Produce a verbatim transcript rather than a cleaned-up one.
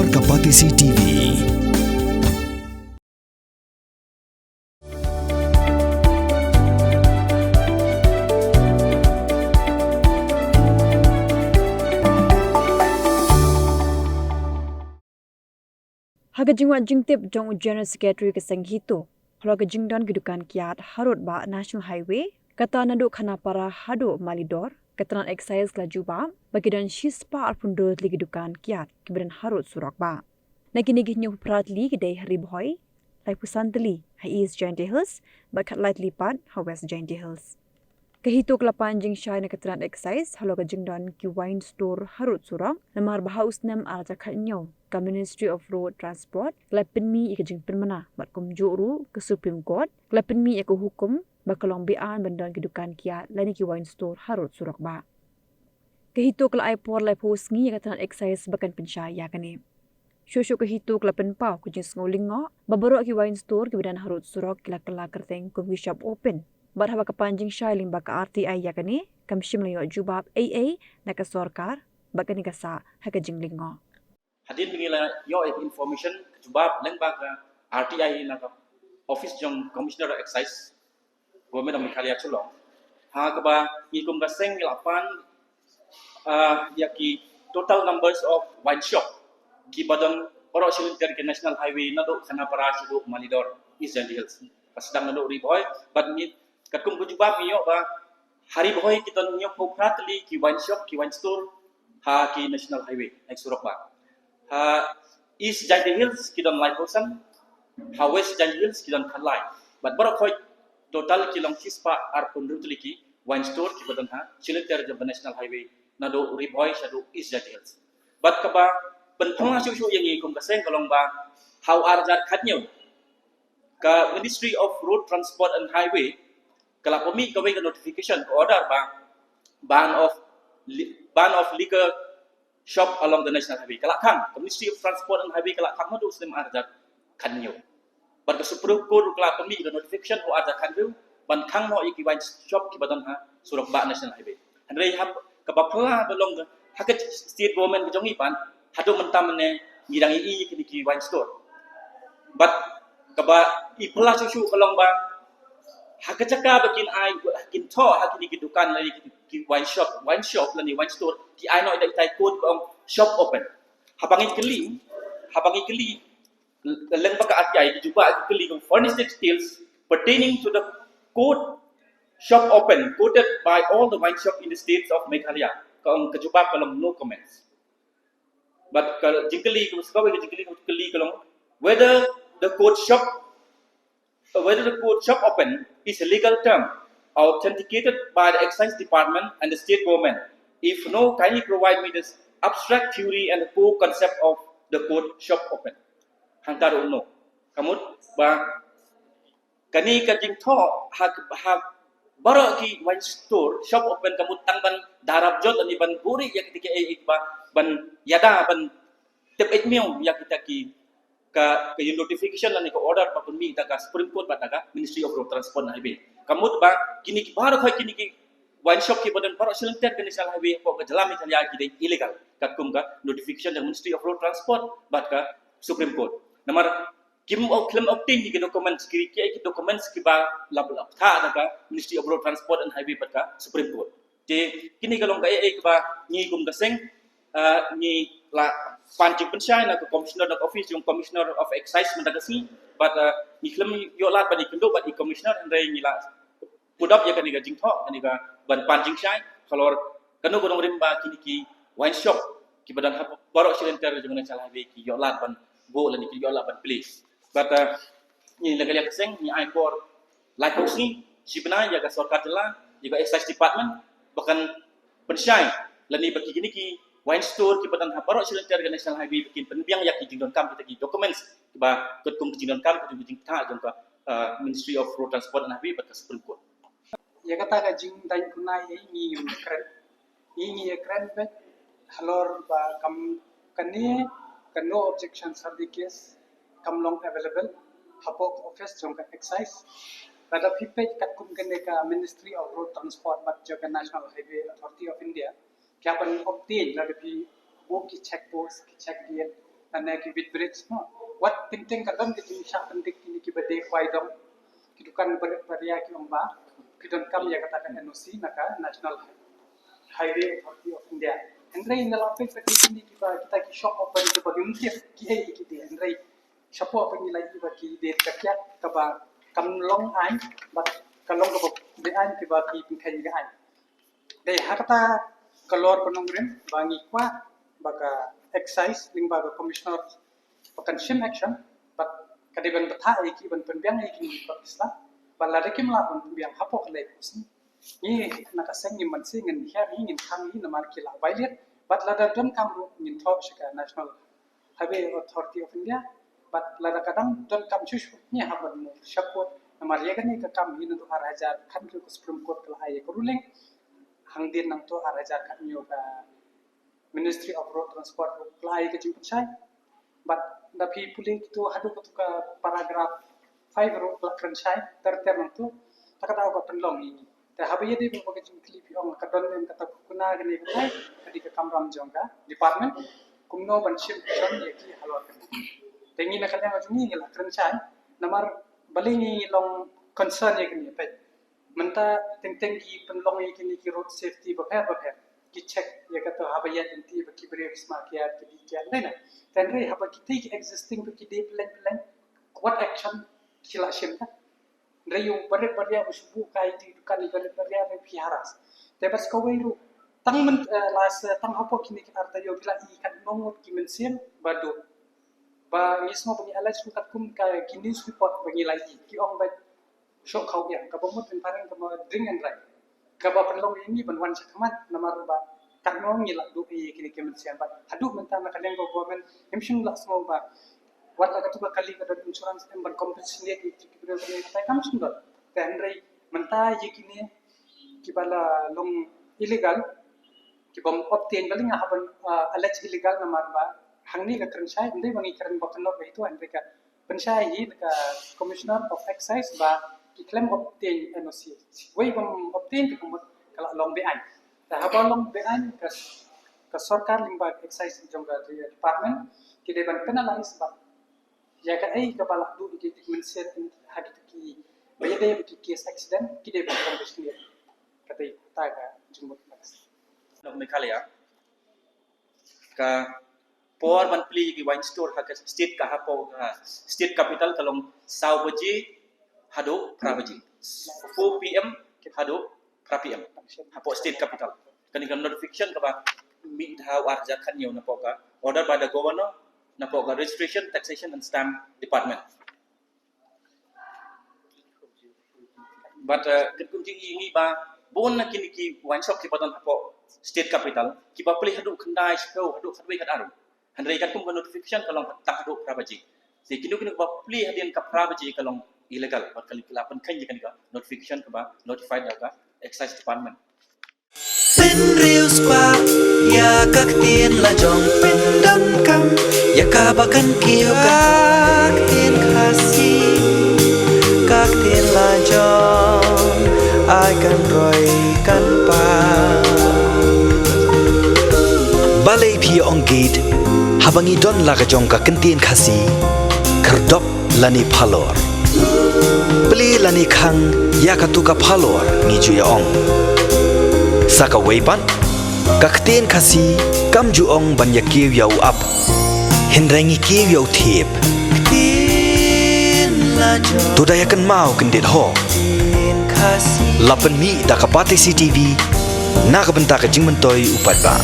Ka Batesi T V. Ha ka jingwad jingtip jong u General Secretary ka seng HITO halor ka jingdon ki dukan kiad harud ba National Highway, kata naduh Khanapara haduh Malidor, ka tnat Excise ka la jubab ba ki don shispah arphew hynriew tylli ki dukan kiad kiba don harud surok ba. Na kine ki hynñiewphew phra tylli ki dei ha Ri Bhoi, laiphew san tylli ha East Jaintia Hills bad khatlai tylli pat ha West Jaintia Hills. Ka HITO ka la pan jingshai na ka tnat Excise halor ka jingdon ki wine store harud surok, namar ba ha u snem ar hajar khathynñiew ka Ministry of Road Transport ka la pynmih ïa ka jingpynmana bad kumjuh ruh ka Supreme Court ka la pynmih ïa ka hukum ba ka long beaiñ ban don ki dukan kiad lane ki wine store harud surok ba. Ka HITO ka la ai por laiphew sngi ïa ka tnat Excise ba kan pynshai ïa kane. Shuh shuh ka HITO ka la pynpaw ka jingsngew lyngngoh ba baroh ki wine store kiba don harud surok ki la kylla kyrteng kum ki shop open. Bad haba ka pan jingshai lyngba ka R T I ïa kane, kam shym la ïoh jubab ei ei na ka sorkar bad kane ka sah ha ka jinglyngngoh. Hadien ba ngi la ïoh ïa ka information, ka jubab lyngba ka R T I na ka office jong Commissioner of Excise, Government of Meghalaya Shillong, ha kaba ngi kum ka seng ngi la pan, ah, ïa ki total numbers of wine shop kiba don baroh shilynter ki National Highway naduh Khanapara shaduh Malidor, East Jaintia Hills. Ba sdang naduh Ri Bhoi, bad ngi katkum ka jubab ngi ïoh ba ha Ri Bhoi ki don hynñiewphew phra tylli ki wine shop, ki wine store ha ki National Highway, ha ki surok ba. Ha East Jaintia Hills ki don laiphew san, ha West Jaintia Hills ki don khatlai. Bad baroh khoit total ki long shispah arphew hynriew tylli ki wine store kiba don ha shilynter jong ka National Highway naduh Ri Bhoi shaduh East Jaintia Hills. Bad kaba pynphylla shuh shuh ïa ngi kum ka seng ka long ba ha u ar hajar khathynñiew ka Ministry of Road Transport and Highway ka la pynmih kawei ka notification, ka order ba ban of li-, ban of liquor shop along the National Highway. Ka la khang, ka Ministry of Transport and Highway ka la khang naduh u snem ar hajar khathynñiew. Bad ka Supreme Court ruh ka la pynmih ka notification ha u ar hajar khathynñiew ban khang noh ïa ki wine shop kiba don ha surok ba National Highway. Hynrei hap kaba phylla ba long ha ka state government ka jong ngi pat, haduh mynta mynne ngi dang ïohi ïa kine ki wine store. Bad kaba i phylla shuh shuh ka long ba ha ka jaka ba kin ai, kin thoh ha kine ki dukan lane ki, ki wine shop, wine shop lane wine store, ki ai noh ïa itai code ba ong shop open. Haba ngi kylli, haba ngi kylli lyngba ka R T I, ki jubab ki kylli ong furnish details pertaining to the code shop open quoted by all the wine shop in the states of Meghalaya. Ka ong, ka jubab ka long no comments. Bad ka jingkylli, ka jingkylli, ka jingkylli ka long whether the code shop, whether the code shop open is a legal term authenticated by the Excise Department and the state government. If no, kindly provide me this abstract theory and the core concept of the code shop open. Hangta ruh no. Ka mut ba kane ka jingthoh ha, ha baroh ki wine store shop open ka mut tang ban da rap jot lane ban buhrieh ïa kata kaei kaei ba ban ïada ban tip eit miaw ïa kita ki, ka, ka notification lane ka order ba pynmih da ka Supreme Court bad da ka Ministry of Road Transport and Highway. Ka mut ba kine ki baroh, kine ki wine shop kiba don baroh shilynter ka National Highway hapoh ka jylla Meghalaya ki dei illegal katkum ka notification da Ministry of Road Transport bad ka Supreme Court. Namar kim, khlem obtain ïa ki documents, ki, ki, ki documents kiba la, la pynthah da ka Ministry of Road Transport and Highway bad ka Supreme Court. Te kine ka long kaei kaei kaba ngi kum ka seng, ah, ngi la pan jingpynshai na ka Commissioner, na ka office jong Commissioner of Excise mynta ka sngi, bad, ah, ngi khlem ïoh lad ban ïakynduh bad i Commissioner, hynrei ngi la put up ïa kane ka jingthoh, kane ka ban pan jingshai halor kano ka nongrim ba kine ki wine shop kiba don ha baroh shilynter jong ka National Highway ki ïoh lad ban buh lane ki ïoh lad ban plie. Bad, ah, ngi na ka liang ka seng ngi ai por laiphew sngi shi bnai ïa ka sorkar jylla, ïa ka Excise Department, ba kan pynshai lane ba ki, kine ki wine store kiba don ha baroh shilynter ka National Highway ba kin pynbiang ïa ki jingdonkam kita ki documents kiba katkum ki jingdonkam, katkum ki jingthoh jong ka, ah, Ministry of Road Transport and Highway bad ka Supreme Court. Ïa kata ka jingdaiñ kuna ïa ngi ïa kren. Ïa ngi ïa kren bad halor ba kam kane ka no objection certificate kam long available hapoh office jong ka Excise. Lada phi peit katkum kane ka Ministry of Road Transport bad jong ka National Highway Authority of India, ki hap ban obtain lada phi buh ki check post, ki check gate, Lane ki weighbridge mo. Wat teng teng ka don ki jingshah pyndik kine kiba dei kwai dong. Ki dukan barit baria ki ong ba ki donkam ïa kata ka N O C na ka National Highway Authority of India. Hynrei na la peit pat kine kiba kita ki shop open kiba ngim tip kiei ki dei. Hynrei shapoh ba ngi la ïohi ba ki dei ka kiad kaba kam long aiñ bad ka long kaba dei aiñ kiba ki pynkheiñ ka aiñ. Dei ha kata ka lor ka nongrim ba ngi kwah ba ka excise lyngba ka commissioner ba kan shim action bad ka dei ban bthah ïa ki ban pynbiang ïa ki ngi ba ki sla ba lada kim lah ban pynbiang hapoh ka lei pusin. Ngi na ka seng ngi man si ngin hiar hi ngin khang hi namar ki la violate bad lada donkam ruh ngin thoh sha ka National Highway Authority of India bad lada ka dang donkam shuh shuh ngi hap ban move sha court namar ïa kane ka kam hi naduh ar hajar khathynriew ka Supreme Court ka la ai ïa ka ruling. Hangne nangta ar hajar khathynñiew ka Ministry of Road Transport ruh ka la ai ka jingpynshai. Bad da phi pule kito haduh kato ka paragraph five ruh ka la kren shai ter ter nangta. Ta ka daw ka pynlong ïa ngi. Te haba ïadei bad ka jingkylli phi ong ka don ne em kata ka kuna kane katai ka dei ka kamram jong ka department. Kumno ban shim action ïa ki halor kane. Te ngi na ka liang jong ngi ngi la kren shai. Namar balei ngi long concern ïa kane peit. Mynta teng teng ki pynlong ïa kine ki road safety bapher bapher. Ki check ïa kato haba ïaid lynti ba ki briew sma ki ïaid ki dih ki ïaid lei na. Te hynrei haba kitei ki existing ba ki dei pyllein pyllein, what action ki la shim ta? Hynrei ïa u barit baria u shu buh kai ti dukan ïa barit baria hynrei phi harass. Te bad sa kawei ruh tang myn, eh, la sa tang hapoh kine ki ar taïew ki la i katno ngut ki mynsiem ba duk. Ba ngi sngewbha ngi allege ruh katkum ka ki news report ba ngi la i ki ong ba shoh khaw ïa kaba mut phareng kaba dring and drive. Kaba pynlong ïa ngi ban wan sha khmat namar ba katno ngi la duh ïa kine ki mynsiem bad haduh mynta na ka liang ka government ngim shym la sngew ba wat la katu ka kali ka don insurance em ban compensate ïa ki briew kine ka kam shym don. Te hynrei mynta ïa kine kiba la long illegal kibym obtain ba lynga haban, ah, allege illegal namar ba hangne ka kren shai hynrei ba ngi kren ba kynnoh ba ito hynrei ka pynshai hi da ka Commissioner of Excise ba ki khlem obtain N O C. Wei bym obtain te ka mut ka la long beaiñ. Te haba long beaiñ ka, ka sorkar lyngba ka excise jong ka department ki dei ban penalize ba ïa kaei kaba la duh ki mynsiem ha ki ba ïadei bad ki case accident ki dei ban compensate. Kata ka jingmut ka. Nong Meghalaya ka por ban plie ki wine store ha ka state ka hapoh ka state capital ka long saw baje haduh phra baje, four P M haduh phra P M hapoh state capital. Kane ka notification kaba mih ha u ar hajar khathynñiew napoh ka order by the governor napoh ka registration, taxation and stamp department. Bad, eh, kin kum jing i ngi ba bun na kini ki wine shop kiba don hapoh state capital kiba plie haduh khyndai shiphew haduh khatwei khatar. Hynrei katkum ka notification ka long tang haduh phra baje. Te kino kino ba plie hadien ka phra baje ka long illegal bad ka la pynkheiñ ïa kane ka notification kaba notified da ka excise department. Pynriewspah ïa ka ktien la jong pyndonkam ïa kaba kan kiew ka ktien Khasi, ka ktien la jong ai kan roi kan pang. Balei phi ong gate haba ngi don la ka jong ka ktien Khasi? Khyrdop lane phalor, plie lane khang ïa katu ka phalor ngi ju ïa ong. Sa kawei pat ka ktien Khasi kam ju ong ban ïa kiew ïa u ap, hynrei ngi kiew ïa u thiep. To da ïa kynmaw kyndit ho. La pynmih da ka Batesi T V na ka bynta ka jingmyntoi u paidbah.